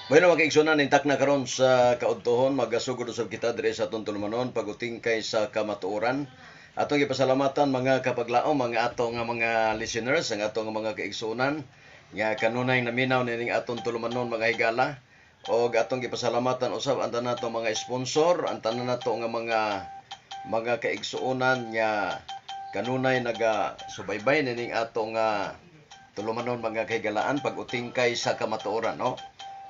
Bueno, mga kaigsunan, intak na karon sa kaudtohon, magasugod usab kita diri sa atong tulumanon, pagutingkay sa kamatuoran. Atong gipasalamatan, mga kapaglaom, mga atong nga mga listeners, ang atong mga kaigsunan nga kanunay naminaw nining atong tulumanon, mga higala. Og atong gipasalamatan usab ang tanan nato mga sponsor, ang tanan nato nga mga kaigsuonan nga kanunay naga subaybay nining atong tulumanon, mga kahigalaan, pag-utingkay sa kamatuoran, no?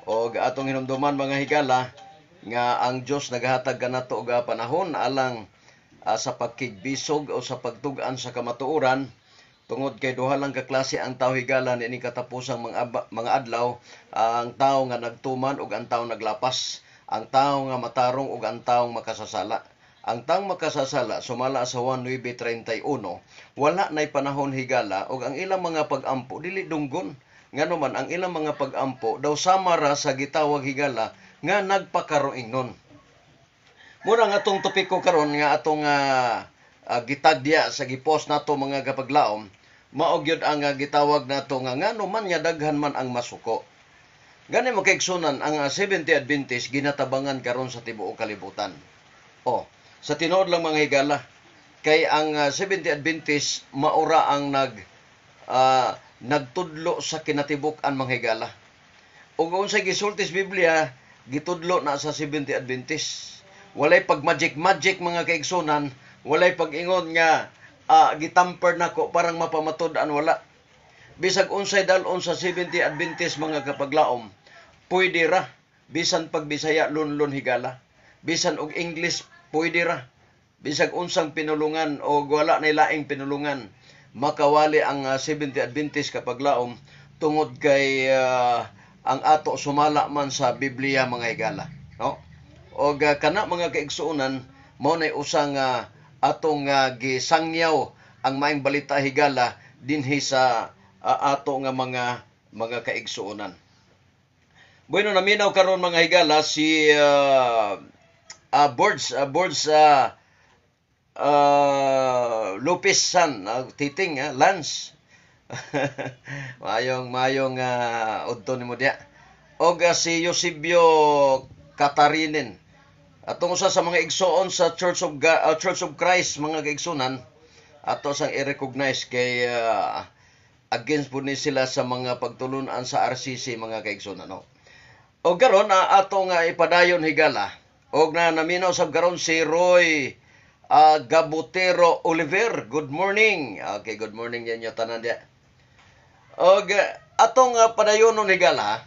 Og atong hinumduman, mga higala, nga ang Dios nagahatag kanato og panahon alang sa pagkigbisog o sa pagtug-an sa kamatuoran, tungod kay duha lang ka klase ang tao, higala, niining katapusang mga adlaw: ang tao nga nagtuman ug ang tao naglapas, ang tao nga matarong ug ang taong makasasala. Ang taong makasasala, sumala sa Juan 9:31, wala nay panahon, higala, ug ang ilang mga pag-ampo dili dunggon. Ngano man ang ilang mga pag-ampo daw sama ra sa gitawag, higala, nga nagpakaroingnon. Mura nga atong topiko karon nga atong gitagya sa gipost nato, mga kapaglaom, mao gyud ang gitawag nato nga ngano man nga daghan man ang masuko. Gani, mga kaigsunan, ang Seventh-day Adventist ginatabangan karon sa tibuok kalibutan. Oh, sa tinuod lang, mga higala, kay ang Seventh-day Adventist maura ang nagtudlo sa kinatibuk-an, mga higala. Ug unsay gisulti sa Biblia, gitudlo na sa Seventh-day Adventist. Walay pag magic magic, mga kaigsunan, walay pag-ingon nga gitamper nako parang mapamatud-an, wala. Bisag unsay dal-on sa Seventh-day Adventist, mga kapaglaom, pwede ra. Bisan pag Bisaya lunlun, higala. Bisan og English, pwede ra. Bisag unsang pinulungan o wala na laing pinulungan, makawali ang Seventh-day Adventist, kapaglaom, tungod kay ang ato sumala man sa Biblia, mga higala, no? Og kana, mga kaigsuonan, mao nay usa nga atong gisangyaw ang maayong balita, higala, dinhi sa ato nga mga kaigsuonan. Bueno, naminaw karon, mga higala, si Bords Lopez San Titing Lance. Mayong mayong udto nimo diya. Og si Eusebio Katarinen. Atong usa sa mga igsoon sa Church of Christ, mga kaigsunan, ato sang i-recognize kay against po ni sila sa mga pagtulunan sa RCC, mga kaigsunan, no. Og karon ato nga ipadayon, higala. Og na naminaw sab karon si Roy Gabutero Oliver. Good morning. Okay, good morning ninyo tanan diya. Og atong padayonon, higala,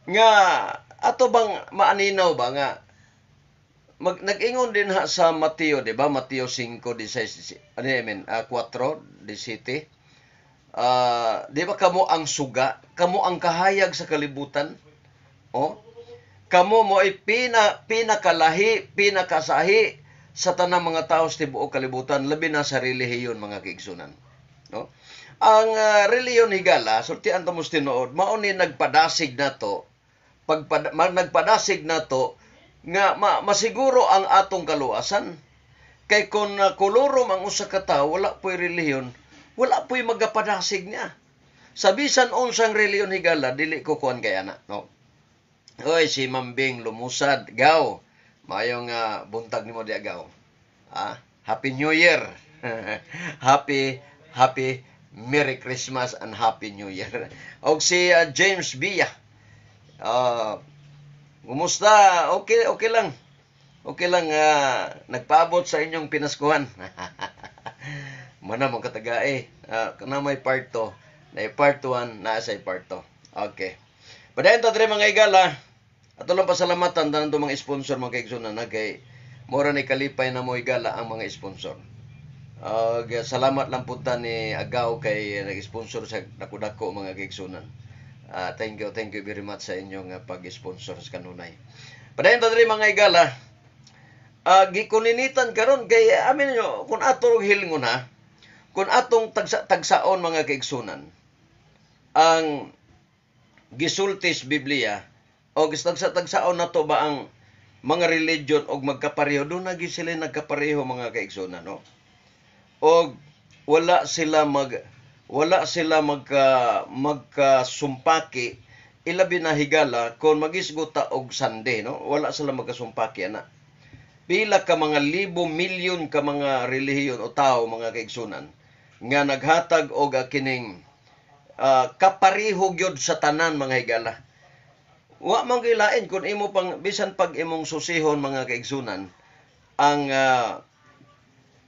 nga ato bang maaninaw ba nga nag-ingon din ha sa Mateo, di ba? Mateo 5:16, ano, I mean, 4:17. Di ba kamo ang suga, kamo ang kahayag sa kalibutan? Oh? Kamo mo ay pinakalahi, pinakasahi sa tanang mga tao sa tibuok kalibutan, labi na sa relihiyon, mga kaigsunan. No? Ang relihiyon, higala, sultian ta mo sa tinuod, mao ni nagpadasig nato, nagpadasig nato nga masiguro ang atong kaluwasan. Kay kung kolorum ang usa ka tawo, wala po'y relihiyon, wala po'y magapadasig niya. Sa bisan unsang relihiyon, higala, dili ko kuan kay ana, no? Oy, si Mambing Lumusad, gaw. Mayong buntag nimo diya, gaw. Ah, Happy New Year. Happy happy Merry Christmas and Happy New Year. Og si James Villa. Kumusta? Okay, okay lang. Okay lang, nagpaabot sa inyong pinaskuhan. Mana mong katagae. Kana may part 2. Na part 1, naa sa part 2. Okay. Padayon ta diri, mga higala. Ato lang pasalamatan tanan to mga sponsor, mga kaigsunan na kay mora ni kalipay na mo, higala, ang mga sponsor. Salamat lang punta ni Agaw kay nag-sponsor sa dako-dako, mga kaigsunan. Thank you, thank you very much sa inyong pag-sponsor sa kanunay. Padayon ta diri, mga higala. Gikuninitan karon kay amin ninyo kung atong hilingon ha, kung atong tagsa tagsaon, mga kaigsunan, ang gisulti sa Biblia o tagsa-tagsaon nato ba ang mga religion og magkapareho, doon na gyud sila nagkapareho, mga kaigsunan, no? Og wala sila magkasumpaki. Ilabi na, higala, kung magisgot ta og Sunday, no? Wala sila magkasumpaki ana. Pila ka mga libo, milyon ka mga relihiyon o tao, mga kaigsunan, nga naghatag og kining kapareho gyud sa tanan, mga higala. Wa man gilain kung imo pang bisan pag imong susihon, mga kaigsunan, ang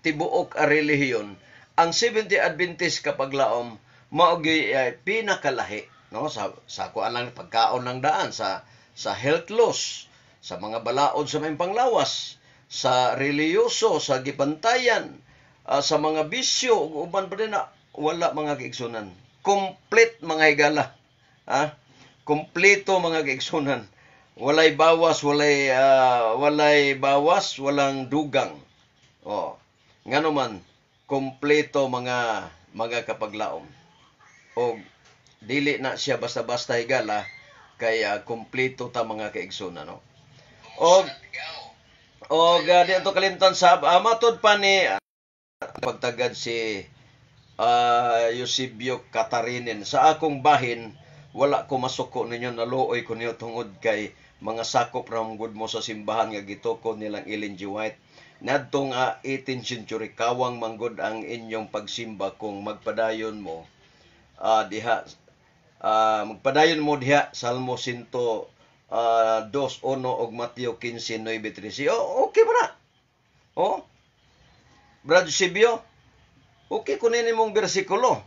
tibuok a relihiyon, ang Seventh-day Adventist, kapaglaom, mao gyud pinakalahi, no, sa kuan lang, pagkaon ng daan, sa health loss, sa mga balaod sa may panglawas, sa relihiyoso, sa gibantayan, sa mga bisyo ug uban pa din na wala, mga kaigsunan. Complete, mga higala, ha, kompleto, mga kaigsunan. Walay bawas, walay bawas, walang dugang. Oh, ngano man kompleto, mga kapaglaom. Og dili na siya basta-basta, higala, kay kompleto ta, mga kaigsunan, no? Og di ato kalimtan sab, matud pa ni pagtagad si Eusebio Catarinen, sa akong bahin wala ko masuko ninyo, naluoy ko niyo tungod kay mga sakop ra gud mo sa simbahan nga gitukod nilang Ellen G. White nadtong 18th century. Kawang manggod ang inyong pagsimba kung magpadayon mo diha, Salmo 102:1 og Mateo 15:9-13. Oh, okay ba na? Oh, Brad Eusebio, okay kunin nimong bersikulo.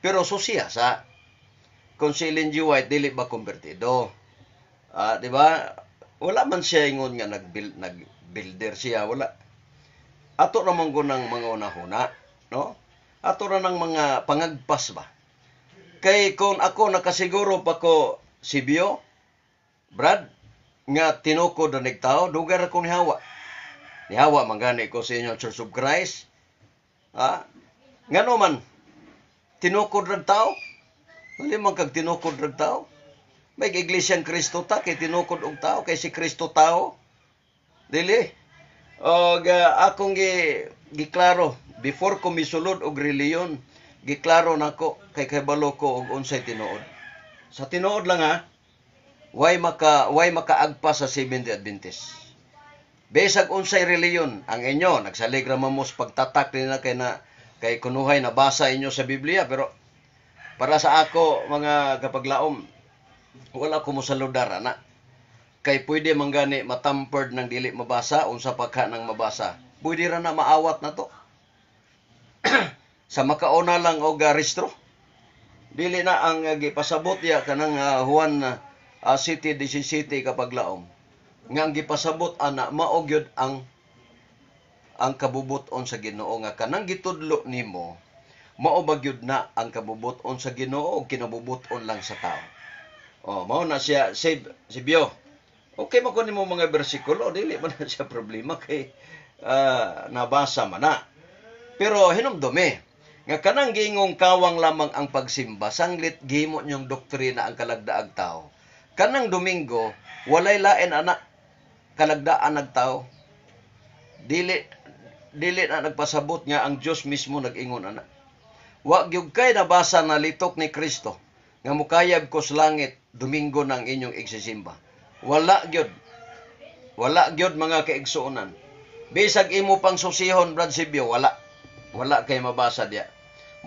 Pero susiya sa kung si Ellen G. White dili ba konbertido? Di ba? Wala man siya ingon nga nag-builder siya, wala. Ato ra man ng mga unahuna, no? Ato ra ng mga pangagpas ba? Kay kung ako nakasiguro pa ko, Sibio, Brad, nga tinukod na nagtao, dugay ra ko nihawa. Nihawa man gani ko sa inyo Church of Christ. Ha? Ngano man, tinukod rag tao? Dili man kag tinukod rag tao. May Iglesyang Kristo ta kay tinukod og tao, kay si Kristo tao. Dili. Og akong giklaro before ko misulod og reliyon, giklaro nako kay kabalo ko og unsay tinuod. Sa tinuod lang ha, way makaagpas sa Seventh Adventist. Bisag unsay reliyon ang inyo, nagsalig ra man mo sa pagtatak nila kay na kay kunuhay nabasa inyo sa Biblia, pero para sa ako, mga kapaglaom, wala ko mosaludar ana. Kay pwede man gani matampered ng dili mabasa, unsa pa ka nang mabasa. Pwede ra na maawat na to. Sa makauna lang og restro. Dili na ang gipasabot ya kanang Juan City 17, kapaglaom. Nga ang gipasabot ana mao gyud ang kabubut-on sa Ginoo, nga kanang gitudlo nimo mao ba gyud na ang kabubut-on sa Ginoo o kinabubut-on lang sa tao. Oh, mao na siya save si Bio. Okay man ko nimo mga bersikulo, dili man na siya problema kay nabasa man na. Pero hinumdumi nga kanang giingong kawang lamang ang pagsimba, sanglit gihimo niyong doktrina ang kalagdaag tao. Kanang Domingo, walay lain ana, kalagdaan nagtao. Dili dili na nagpasabot nga ang Dios mismo nag-ingon ana. Wa gyud kay nabasa na litok ni Kristo nga mukayab ko sa langit, Domingo ng inyong igsisimba. Wala gyud. Wala gyud, mga kaigsuonan. Bisag imo pang susihon, Brad Sibio, wala. Wala kay mabasa diya.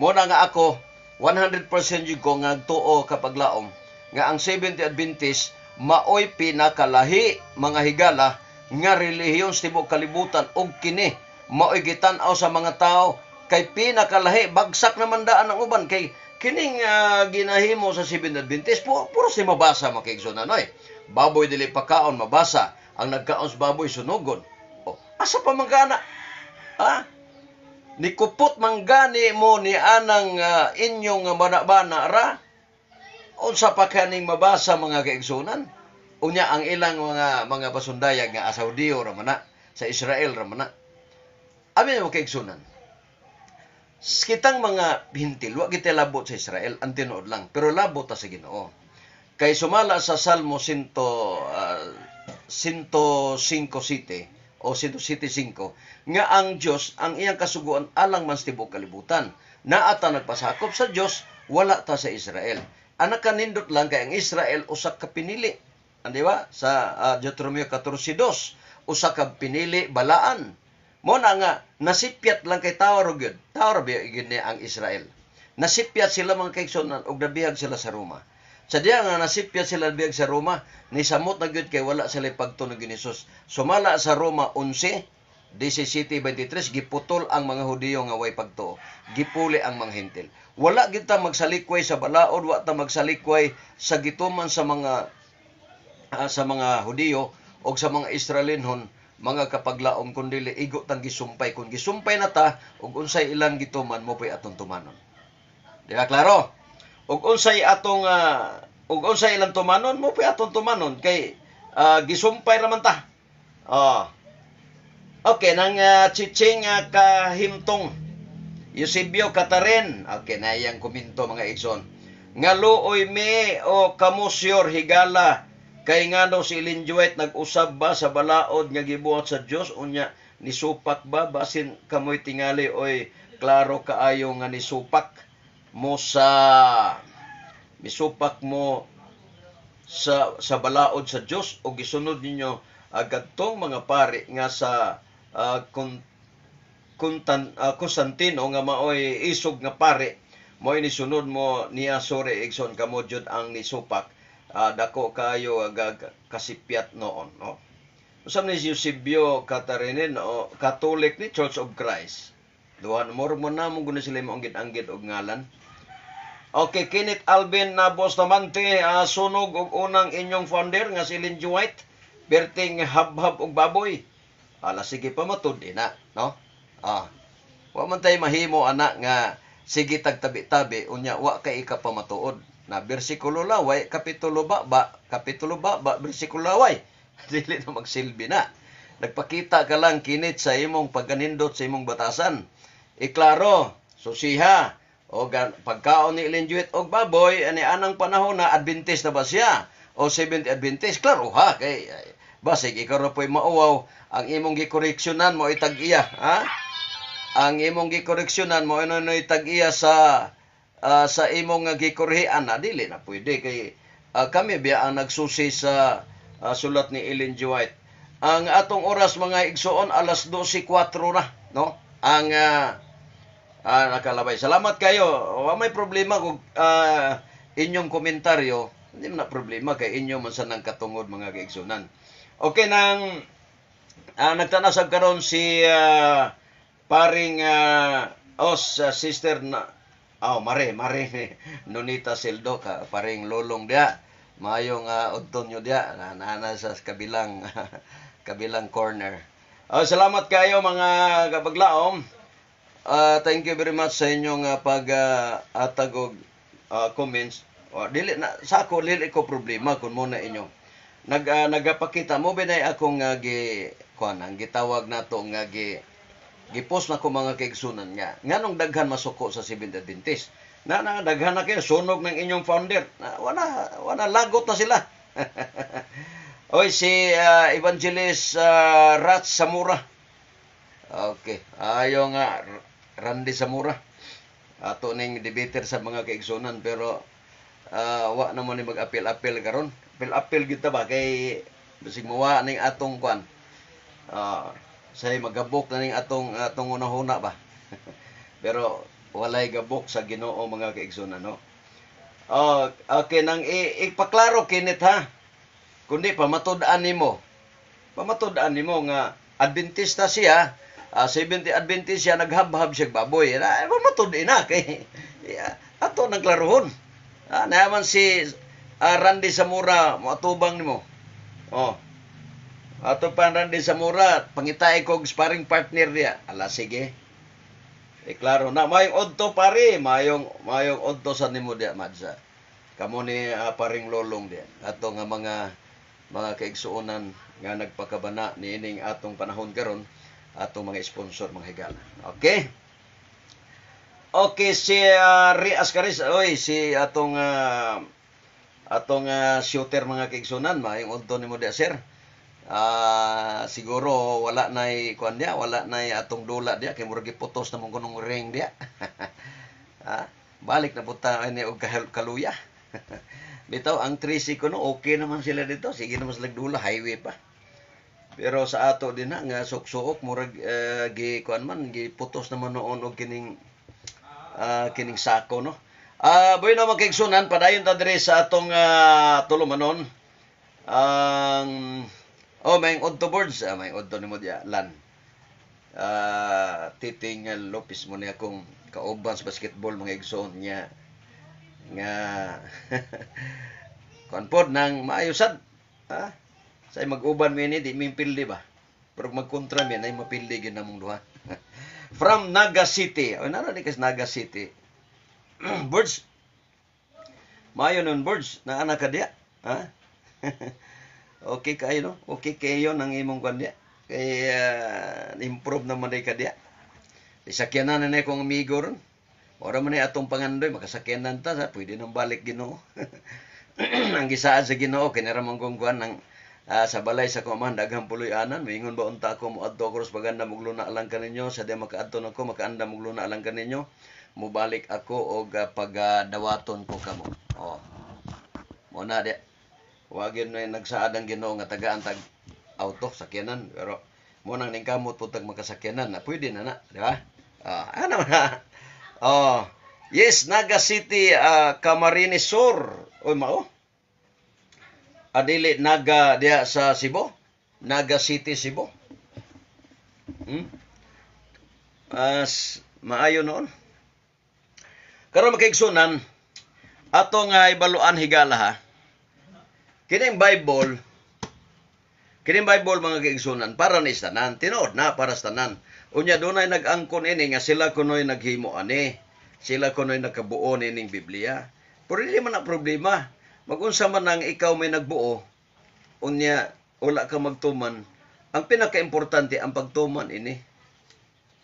Muna nga ako, 100% jud ko nga tuo, kapaglaom, nga ang Seventh Adventist maoy pinakalahi, mga higala, nga relihiyon sa tibuok kalibutan, ug kini maoy gitan-aw sa mga tao kay pinakalahi. Bagsak naman daan ang uban kay kining ginahimo sa Seventh Adventist puro si mabasa, mga kaigsuonan oy. Baboy dili pakaon, mabasa. Ang nagkaon sa baboy sunugon. Oh, asa pa man kana, ha? Nikupot man gani mo ni anang inyong bana-bana ra. Unsa pa kaning mabasa, mga kaigsunan? Unya ang ilang mga pasundayag nga sa Hudiyo ra man na, sa Israel ra man na. Abi mo, kaigsunan. Kitang mga Hentil, wa kita labot sa Israel, ang tinuod lang, pero labot ta sa Ginoo. Kay sumala sa Salmo 105 city o 105 nga ang Dios ang iyang kasuguan alang man sa tibuok kalibutan. Naa ta nagpasakop sa Dios, wala ta sa Israel. Ang nakanindot lang kay ang Israel usa ka pinili. Di ba? Sa Deuteronomio 14:2, usa ka pinili, balaan. Mo na nga nasipyat lang kay tawo ra gyud. Tawo ra gyud ni ang Israel. Nasipyat sila, mga kaigsuonan, og nabihag sila sa Roma. Sa diya nga nasipyat sila, bihag sa Roma, nisamot na gyud kay wala sila pagtuo ni Jesus. Sumala sa Roma 11, 17:23, giputol ang mga Hudiyo nga way pagtuo. Gipuli ang mga Hentil. Wala gyud ta magsalikway sa balaod, wa ta magsalikway sa gituman sa mga Hudiyo o sa mga Israelinhon, mga kapaglaom, kundi igo tang gisumpay. Kung gisumpay na ta ug unsay ilang gituman, mo po'y atong tumanon. Di ba klaro? Ug unsay ilang tumanon, mo po'y atong tumanon kay gisumpay ra man ta. Oh. Okay, nang Chiching kahimtong Eusebio Cataren. Okay, na iyang komento, mga igsoon. Nga luoy mi o kamusyor higala kay ngano si Ellen G. White nag-usab ba sa balaod nga gibuhat sa Dios, unya nisupak ba? Basin kamoy tingali oy, klaro kaayo nga nisupak mo sa balaod sa Dios o gisunod ninyo kadtong mga pari nga sa Constantino nga maoy isog nga pari, mo'y nisunod mo niya. Sorry, igsoon, kamo jud ang nisupak. Dako kayo kasipyat noon, no? Usam ni Eusebio Catarinin o Catholic ni Church of Christ. Duha mo mo na mo guna sila mo anggid-anggid og ngalan. Okay, Kenneth Alvin na Bustamante, sunog og unang inyong founder nga si Ellen G. White, perting habhab og baboy. Ala, sige pa matud na, no? Ah. Wa man tay mahimo ana nga sige tagtabi-tabi unya wa kay ikapamatuod. Na bersikulo laway, kapitulo ba ba, kapitulo ba ba, bersikulo laway. Dili na magsilbi na. Nagpakita ka lang, Kinit, sa imong pagkanindot sa imong batasan. Iklaro, susiha, o pagkaon ni Ellen G. White og baboy ani anang panahon na, Adventist na ba siya o Seventh Adventist? Klaro ha, kay ay, basig ikaw ra po'y mauwaw, ang imong gikoreksyonan mo itag-iya, ha, ang imong gikoreksyonan mo ano tag-iya sa imong nga gikorhian na dili na pwede kay kami biya ang nagsusi sa sulat ni Ellen G. White. Ang atong oras, mga igsoon, alas 12:04 na, no? Ang nakalabay. Salamat kayo. Wa may problema kung inyong komentaryo, hindi man na problema kay inyo man sa nang katungod, mga kaigsunan. Okay nang nagtanaw sab karon si paring os sister na oh mare mare Nonita Sildo ka paring lolong dia. Maayong udto nyo dia na, na sa kabilang kabilang corner. Oh, salamat kayo, mga kapaglaom. Thank you very much sa inyong pag atag og comments. Oh, dili na sa ako, dili ko problema kung mo na inyo. Nagapakita mo binay akong gi kuan ang gitawag nato nga gi-post na ko, mga kaigsunan, nga nganong daghan masuko sa Seventh Adventist. Na, na daghan na kayo sunog ng inyong founder. Na, wala wala lagot na sila. Oy, si Evangelist Rat Samura. Okay. Ayo nga Randy Samura. Ato ning debater sa mga kaigsunan, pero wa naman ni mag-apil-apil karon. Apil-apil gyud ta ba kay bisig mawa ning atong kwan. Say magabok na ning atong atong unahuna ba. Pero walay gabok sa Ginoo, mga kaigsunan, no. Oh, okay nang ipaklaro, Kenneth, ha. Kundi pamatud-an nimo. Pamatud-an nimo nga Adventista siya, Seventh Adventist siya, naghabhab siya baboy. Na pamatud na kay yeah, ato nang klarohon. Naman si Randy Zamora moatubang nimo. Oh. Ato pa Randy Zamora, pangitae kog sparring partner niya. Ala, sige. Eh, klaro na mayong odto pare, mayong mayong odto sa nimo diya, Madsa. Kamo ni paring lolong diya. Ato nga mga kaigsuonan nga nagpakabana niining atong panahon karon, atong mga sponsor, mga higala. Okay? Okay, si Rias Caris, oy, si atong shooter, mga kaigsunan, maayong udto nimo diya, sir. Siguro wala nay kuan diya, wala nay atong dula diya kay murag giputos na mong kunong ring diya. Balik na punta ani og kaluya. Bitaw ang 13 ko, no, okay naman sila dito. Sige naman sila dula, highway pa. Pero sa ato din na nga suksuok, murag gi kuan man, giputos naman noon og kining kining sako, no. Bueno, mga kaigsunan, padayon ta diri sa atong tulumanon. Ang oh, may udto, boards, may udto nimo diya lan. Titing Lopez mo niya akong kauban sa basketball, mga igsoon niya nga kuan pod nang maayo sad. Ha? Say mag-uban mi ni, di mi pildi ba. Pero magkontra mi nay mapildi gyud namong duha. From Naga City. O nara ni kas Naga City. Birds. Maayo nun, birds. Naa ka diya. Ha? Okay kayo, no? Okay kayo nang imong kwan diya. Kay improve naman day ka diya. Isakyanan na na akong amigo ron. Ora man ni atong pangandoy makasakyanan ta sa pwede nang balik Ginoo. Ang gisaad sa Ginoo kay nara man kong kuan ng sa balay sa kumahan daghang puloy-anan. Moingon ba unta ako, moadto ako ros paganda, mugluna lang kaninyo? Sa di makaadto nako, makaandam mugluna lang kaninyo, mobalik ako og pagdawaton ko kamo. Oh, mo na di wa gyud na nagsaad ang Ginoo nga tagaan tag auto, sakyanan, pero mo nang ningkamot pud tag makasakyanan na pwede na na, di ba? Ano na? Oh, yes, Naga City, Camarines Sur. Oy, mao. Adili Naga diha sa Cebu. Naga City, Cebu. As maayo noon. Karon, makaigsunan, ato nga ibaluan, higala ha. Kining Bible, mga kaigsunan, para ni sa tanan, tinuod na para sa tanan. Unya dunay nag-angkon ini nga sila kunoy naghimo ani. Sila kunoy nakabuo nining Biblia. Pero dili man na problema. Magunsa man ang ikaw may nagbuo, unya wala ka magtuman. Ang pinakaimportante ang pagtuman ini.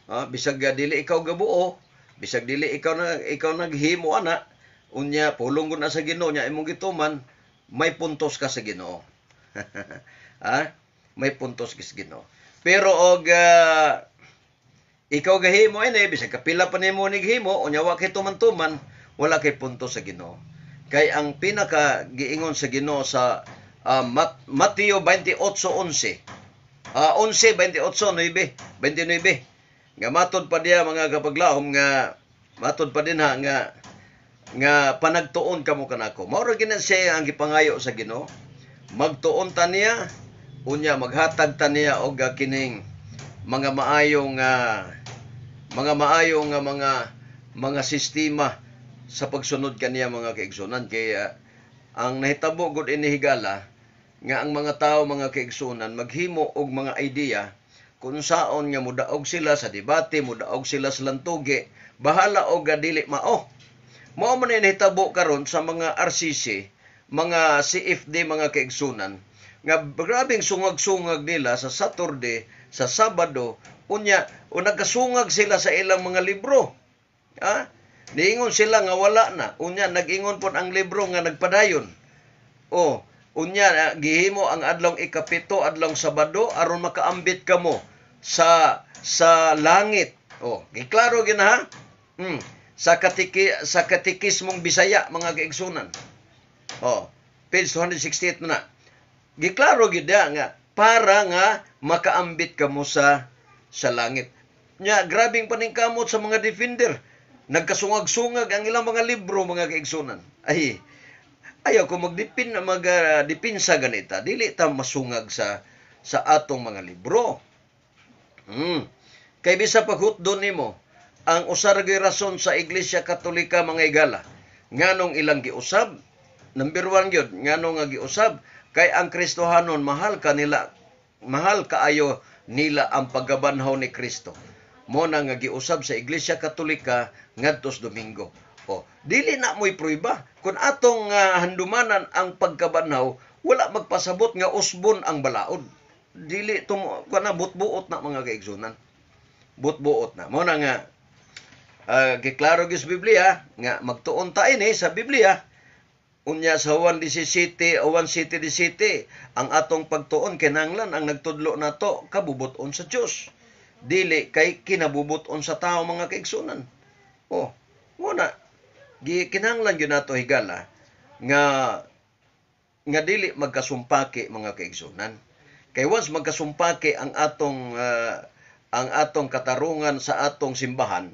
Ha, bisag dili ikaw gabuo, bisag dili ikaw na ikaw naghimo ana, unya pulong na sa Ginoo nya imong gituman, may puntos ka sa Ginoo. Ha? May puntos ka sa Ginoo. Pero og ikaw gahimo ini, bisag kapila pa nimo nighimo, unya wa kay tuman-tuman, wala kay puntos sa Ginoo. Kay ang pinaka giingon sa Ginoo sa Mateo 28:11. 11 28 9 29 nga matod pa diya, mga kapaglaom, nga matod pa din ha nga nga panagtuon kamo kanako. Mao ra gina siya ang gipangayo sa Ginoo. Magtuon ta niya, unya maghatag ta niya og kining mga maayong nga mga mga sistema sa pagsunod kaniya, mga kaigsunan, kay ang nahitabo gud ini, higala, nga ang mga tao, mga kaigsunan, maghimo og mga idea kung saon nga mudaog sila sa debate, mudaog sila sa lantugi, bahala og dili mao. Mao man ay nahitabo karon sa mga RCC, mga CFD, mga kaigsunan, nga grabing sungag-sungag nila sa Saturday, sa Sabado, unya o nagkasungag sila sa ilang mga libro. Ha? Niingon sila nga wala na. Unya nag-ingon pod ang libro nga nagpadayon. O, unya gihimo ang adlong 7, adlong Sabado, aron makaambit kamo sa langit. O, giklaro gina ha. Sa katikismong Bisaya, mga kaigsunan. O, page 268 na na. Giklaro gyud nga para nga makaambit kamo sa langit. Nya grabing paningkamot sa mga defender. Nagkasungag-sungag ang ilang mga libro, mga kaigsunan. Ay, ayaw ko magdipin magdipinsa ganita. Dili ta masungag sa atong mga libro. Kay bisa paghutdon nimo ang usa ra gyud rason sa Iglesia Katolika, mga igala, nganong ilang giusab, number 1 gyud, nganong nga giusab, kay ang Kristohanon mahal kanila, mahal kaayo nila ang pagkabanhaw ni Kristo. Mo na nga giusab sa Iglesia Katolika ngadtos Domingo. O, dili na mo'y pruiba. Kung atong handumanan ang pagkabanhaw, wala magpasabot nga usbon ang balaod. Dili tumo kana, butbuot na, mga kaigsunan. Butbuot na. Mo na nga giklaro gyud sa Biblia nga magtuon ta ini sa Biblia. Unya sa Juan 17 o 1:17, ang atong pagtuon kinahanglan ang nagtudlo nato kabubuton sa Dios. Dili kay kinabubuton sa tao, mga kaigsunan. Oh, mo na gi kinahanglan gyud nato, higala, nga nga dili magkasumpaki, mga kaigsunan. Kay once magkasumpaki ang atong katarungan sa atong simbahan,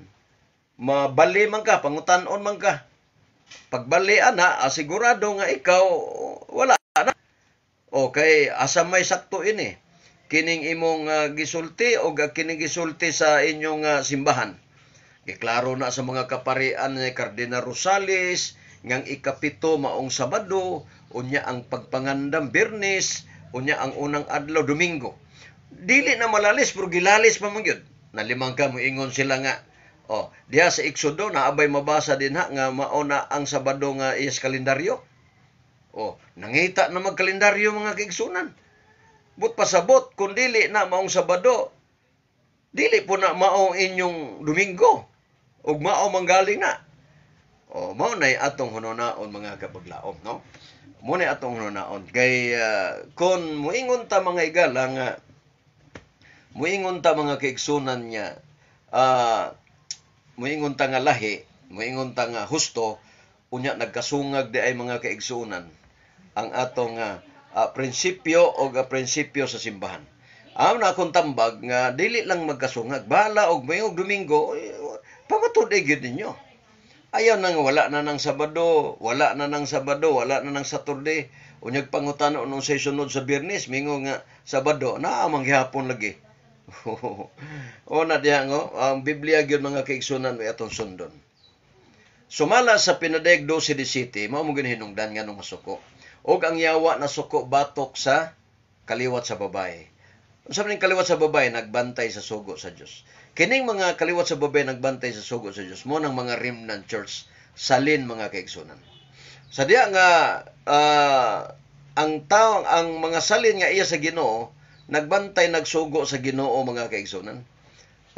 mabali man ka, pangutan-on man ka. Pagbali ana, sigurado nga ikaw wala na. Okay, asa may sakto ini? Kining imong gisulti o kining gisulti sa inyong simbahan? Giklaro na sa mga kaparian ni Cardinal Rosales ngang 7 maong Sabado, unya ang pagpangandam Biyernes, unya ang unang adlaw Domingo. Dili na malalis pero gilalis pa man gyud. Nalimang ka moingon sila nga, oh, diha sa Exodo naabay mabasa din ha nga mao na ang Sabado nga is kalendaryo. Oh, nangita na magkalendaryo, mga kaigsunan. But pasabot kung dili na maong Sabado, dili po na mao inyong Domingo. Ug mao manggaling na. Oh, mao nay atong hununaon, mga kapaglaom, no? Mao nay atong hununaon kay kon muingon ta, mga igala, nga muingon ta, mga kaigsunan, nga muingon ta nga lahi, muingon ta nga husto, unya nagkasungag di ay, mga kaigsunan, ang atong prinsipyo o prinsipyo sa simbahan. Am na akong tambag nga dili lang magkasungag, bahala og mayog Domingo, eh, pamatud-ay gyud ninyo. Ayaw nang wala na ng Sabado, wala na ng Sabado, wala na ng Saturday. Unyag pangutana nung say sunod sa Biyernes, mingo nga Sabado, naa man gihapon lagi. O na diha ngo, ang Biblia gyud, mga kaigsunan, may atong sundon. Sumala sa Pinadayag 12:17, mao mo hinungdan nga nung masuko. Og ang yawa nasuko batok sa kaliwat sa babae. Unsa man kaliwat sa babae? Nagbantay sa sugo sa Dios. Kining mga kaliwat sa babae nagbantay sa sugo sa Dios mo ng mga remnant church, salin, mga kaigsunan. Sa diya nga ang tao, ang mga salin nga iya sa Ginoo, nagbantay nagsugo sa Ginoo, mga kaigsunan.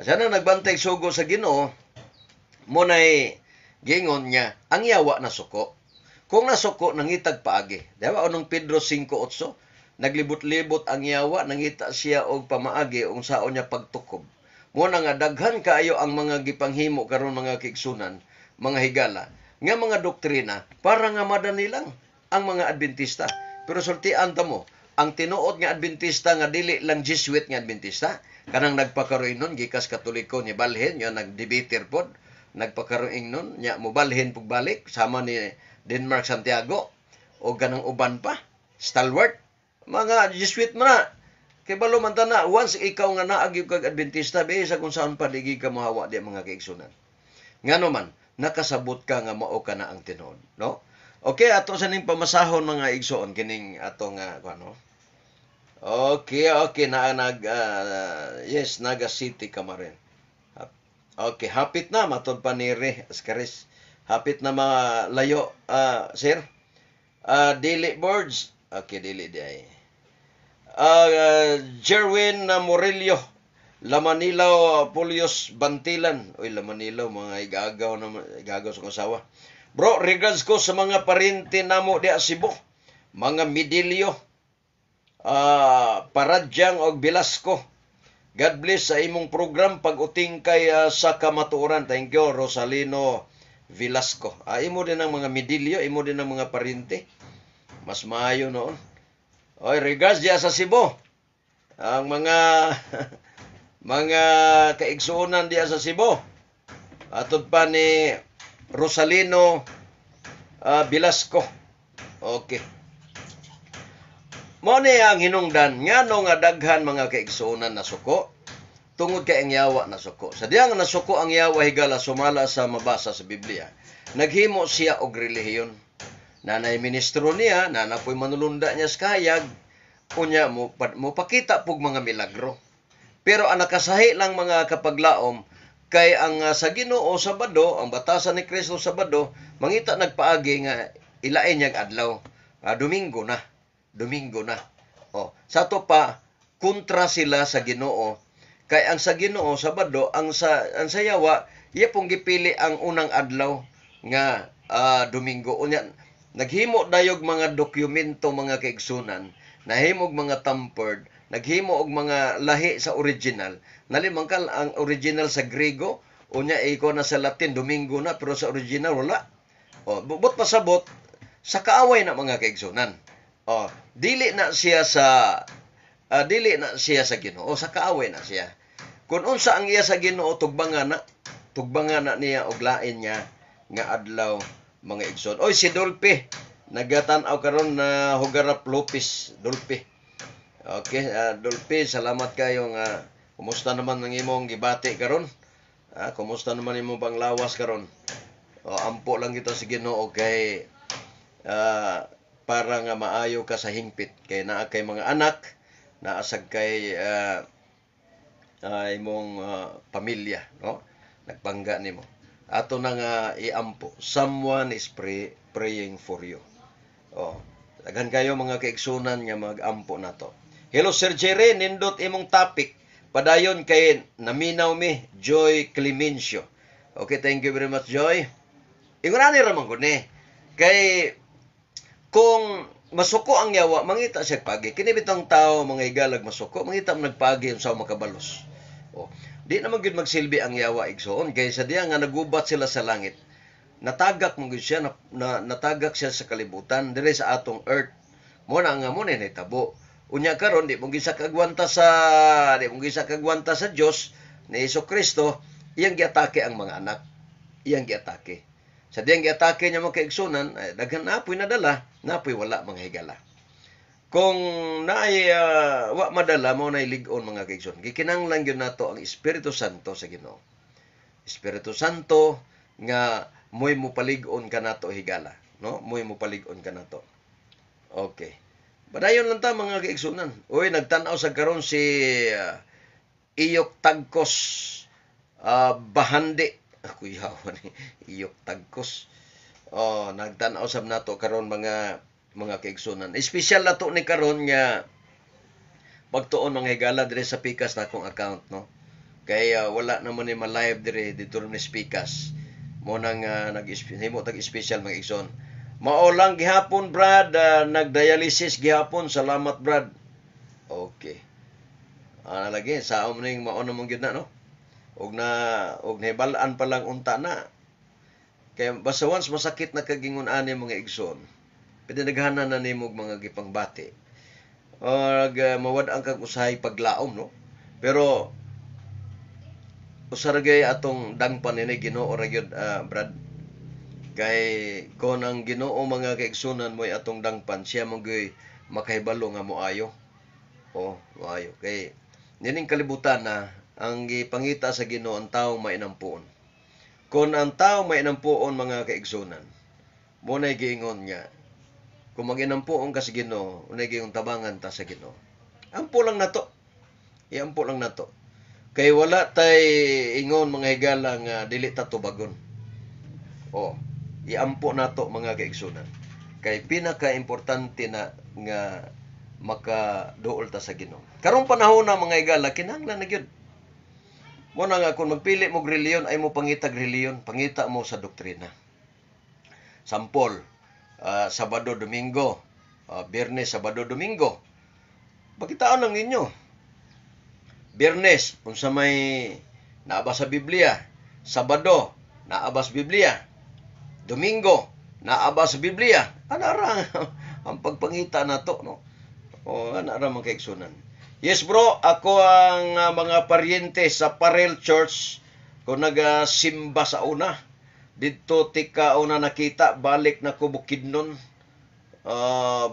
Sa na nagbantay sugo sa Ginoo, mo nay gingon niya ang yawa nasuko. Kung nasuko, nangitag paagi. Di ba unong Pedro 5:8, naglibot-libot ang yawa, nangita siya og pamaagi unsaon niya pagtukob. Mo na nga daghan kaayo ang mga gipanghimo karon, mga kaigsunan, mga higala, nga mga doktrina para nga madanilang ang mga Adventista. Pero sultian ta mo, ang tinuod nga Adventista nga dili lang Jesuit nga Adventista, kanang nagpakaroon nun, gikas Katoliko ni balhin, nga nagdebater pod, nagpakaroon nun, nya mobalhin pug balik, sama ni Denmark Santiago, o ganang uban pa, stalwart, mga Jesuit man na. Kay balo man ta na, once ikaw nga naagi kag Adventista, bisa kung saan pa digi ka mohawa di, mga kaigsunan. Ngano man, nakasabot ka nga mao ka na ang tinuod, no? Okay, ato sa ning pamasahon, mga igsoon, kining atong ano. Okay na nag yes, Naga City ka rin. Okay, hapit na matod pa ni Re Ascaris. Hapit na malayo, sir. Dili boards. Okay, dili di ay. Jerwin Morillo, Lamanilaw, Pulios, Bantilan. Uy, Lamanilaw, mga igagaw na igagaw sa asawa. Bro, regards ko sa mga parente namo diya Cebu. Mga Midilyo, Paradyang og Velasco. God bless sa imong program pag-uting kay sa kamatuoran. Thank you, Rosalino Velasco. Imo din ang mga Midilyo, imo din ang mga parente. Mas maayo noon. Oy, regards diya sa Cebu. Ang mga mga kaigsuonan diya sa Cebu. Atod pa ni Rosalino Velasco. Okay. Mo ni ang hinungdan ngano nga daghan, mga kaigsuonan, nasuko tungod kay ang yawa nasuko. Sa diya nga nasuko ang yawa, higala, sumala sa mabasa sa Biblia, naghimo siya og relihiyon. Nanay ministro niya, nana po'y manulunda niya sa kahayag, unya mo pakita pug mga milagro. Pero ang nakasahi lang, mga kapaglaom, kay ang sa Ginoo Sabado, ang batasan ni Kristo Sabado, mangita nagpaagi nga ilain niyang adlaw. Domingo na. Domingo na. Oh, sa to pa kontra sila sa Ginoo. Kay ang sa Ginoo Sabado, ang sa yawa iya pong gipili ang unang adlaw nga Domingo. Unya naghimo dayog mga dokumento, mga kaigsunan, nahimog mga tampered, naghimo og mga lahi sa original. Nalimang kal ang original sa Grego, unya iko na sa Latin Domingo na, pero sa original wala. O, but pasabot Sa kaaway na, mga kaigsunan. Oh, dili na siya sa Ginoo, sa kaaway na siya. Kung unsa ang iya sa Ginoo, tugbangan na niya og lain nga nga adlaw, mga igsoon. Oy, si Dolpe nagatan-aw karon na Hugarap Lopez, Dolpe. Okay, Dolpe, salamat kayo nga. Kumusta naman ang imong gibati karon? Ah, kumusta naman imong panglawas karon? O, ampo lang kita sa Ginoo kay para nga maayo ka sa hingpit kay naa kay mga anak, naasag kay imong pamilya, no? Nagpangga nimo. Ato na nga iampo. Someone is praying for you. Oh, daghan kayo mga kaigsunan nga mag-ampo nato. Hello, Sir Jerry, nindot imong topic. Padayon kay naminaw mi, Joy Clemencio. Okay, thank you very much, Joy. Ingon ani ra man gud ni. Kay kung masuko ang yawa, mangita siya pagi. Kini bitong tao, mga higalag, masuko, mangita man nagpagi unsa makabalos. Oh, di naman gyud magsilbi ang yawa, igsoon, kay sa diya nga nagubat sila sa langit, natagak man gyud siya na, natagak siya sa kalibutan dire sa atong earth. Mo na nga mo na nahitabo. Unya karon di mo gyud sa kagwanta sa Dios ni Hesus Kristo, iyang giatake ang mga anak. Iyang giatake. Sa diyang giatake niya, mga kaigsunan, ay, daghan napoy nadala, napoy wala, mga higala. Kung naay wa madala, mo nay lig-on, mga kaigsoon. Gikinahanglan gyud nato ang Espiritu Santo sa Ginoo. Espiritu Santo nga mo'y mopalig-on kanato, higala, no? Mo'y mopalig-on kanato. Okay. Padayon lang ta, mga kaigsunan. Uy, nagtan-aw sa karon si Iyok Tagkos Bahandi. Kuyawa ni Iyok Tagkos. Oh, nagtan-aw sab nato karon, mga kaigsunan. Espesyal na to ni karon nga pagtuon, mga higala, dire sa Pikas na akong account, no. Kay wala naman ni ma-live dire dito ni Pikas. Mo nang nag himo tag special, mga igsoon. Mao lang gihapon, Brad, nagdialysis gihapon. Salamat, Brad. Okay. Ah, lagi sa ning mao namang gyud na, no. Og nahibal-an pa lang unta na. Kaya basta once masakit na kagingon ani, mga igsoon, pwede naghanan na nimo og mga gipangbati. Og mawad-ang kag usahay paglaom, no. Pero usa ra gyud atong dangpan nini, Ginoo ra gyud, Brad. Kay kon ang Ginoo, mga kaigsunan, mo'y atong dangpan, siya man gyud makahibalo nga moayo. Oh, moayo. Kay nining kalibutan na ang gipangita sa Ginoo ang taong mainampuon. Kung ang tao mainampuon, mga kaigsunan, mo na'y giingon nga kung maginampuon ka sa Ginoo, unay giingon tabangan ta sa Ginoo. Ampo lang nato. Iampo lang nato. Kay wala tay ingon, mga higala, nga dili ta tubagon. Oh, iampo nato, mga kaigsunan. Kay pinaka-importante na nga makaduol ta sa Ginoo. Karong panahon na, mga higala, kinahanglan na gyud. Mo na nga kung magpili mo reliyon, ay mo pangitag reliyon, pangita mo sa doktrina. Sampol, Sabado, Domingo, Biyernes, Sabado, Domingo. Pakitaan lang ninyo. Biyernes, unsa may naa ba sa Biblia. Sabado, naa ba sa Biblia. Domingo, naa ba sa Biblia. Ana ra ang pagpangita nato, no? O ana ra, mga kaigsunan. Yes bro, ako ang mga paryente sa Parel Church ko nagasimba sa una. Didto tika una nakita, balik na ko Bukidnon.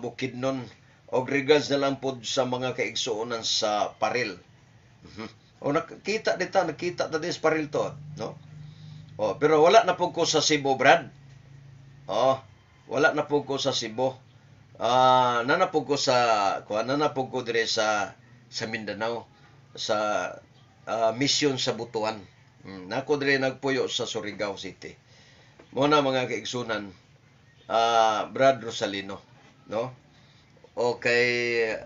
Bukidnon. Og regards na lang pod sa mga kaigsuonan sa Parel. O nakita dita, nakita ta din sa Parel to, no? Oh, pero wala na pud ko sa Cebu, Brad. Oh, wala na pud ko sa Cebu. Ah, nana pud ko sa kuan, nana pud ko dire sa Mindanao sa mission sa Butuan. Nako dire nagpuyo sa Surigao City. Mo na, mga kaigsunan, Brad Rosalino, no? Okay,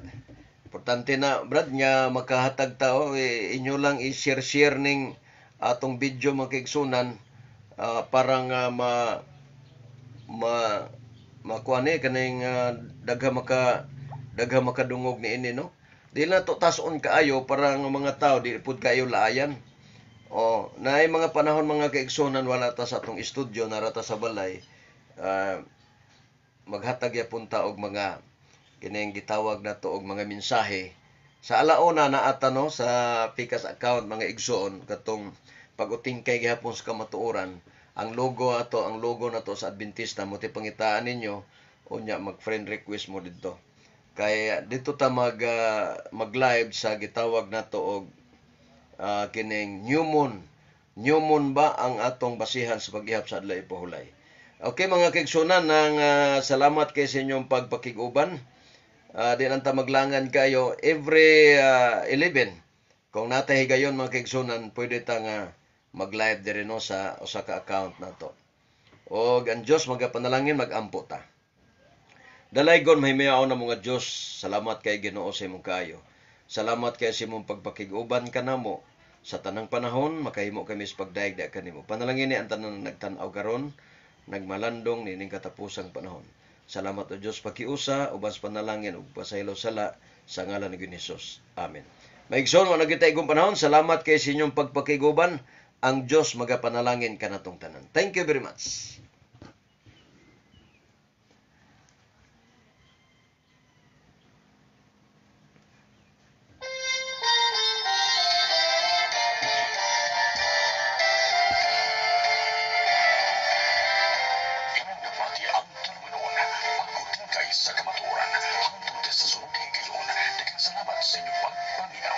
importante na, Brad, nga makahatag ta, oh, eh, inyo lang i-share-share ning atong video, mga kaigsunan, para nga ma ma makuha ni kaning daghan makadungog niini, no. Di na to tason kaayo para nga mga tao di pud kaayo laayan. Oh, naay mga panahon, mga kaigsunan, wala ta sa atong studio, nara ta sa balay. maghatag gyapon ta og mga kining gitawag nato og mga mensahe sa alauna naata, no, sa Pikas account, mga igsoon, katong pag-utingkay gihapon sa kamatuoran. Ang logo ato, ang logo nato sa Adventista mo ti pangitaan ninyo, unya mag friend request mo didto kay dito ta mag live sa gitawag nato og kining new moon. New moon ba ang atong basihan sa pag-ihap sa adlaw ipahulayay? Okay, mga kaigsunan, nang salamat kay sa inyong pagpakig-uban. Di lang ta maglangan kayo every 11. Kung natay higayon, mga kaigsunan, pwede ta nga mag-live diri, no, sa usa ka account nato. Og ang Dios magapanalangin, magampo ta. Dalaygon, mahimayaon na mga Dios, salamat kay Ginoo sa imong kaayo. Salamat kay sa imong pagpakig-uban kanamo sa tanang panahon makahimo kami sa pagdayeg da kanimo. Panalangin ni ang tanan nagtan-aw karon, nagmalandong nining katapusang panahon. Salamat o Dios, pakiusa uban sa panalangin ug pasaylo sala sa ngalan ni Hesus. Amen. Maigsoon, wa na kita igong panahon. Salamat kay sa inyong pagpakiguban. Ang Dios magapanalangin kanatong tanan. Thank you very much. Inyong nabati ang tulumanon, pag-utingkay sa kamatuoran. Hangtod sa sunod higayon, daghang salamat sa inyong pagpaminaw.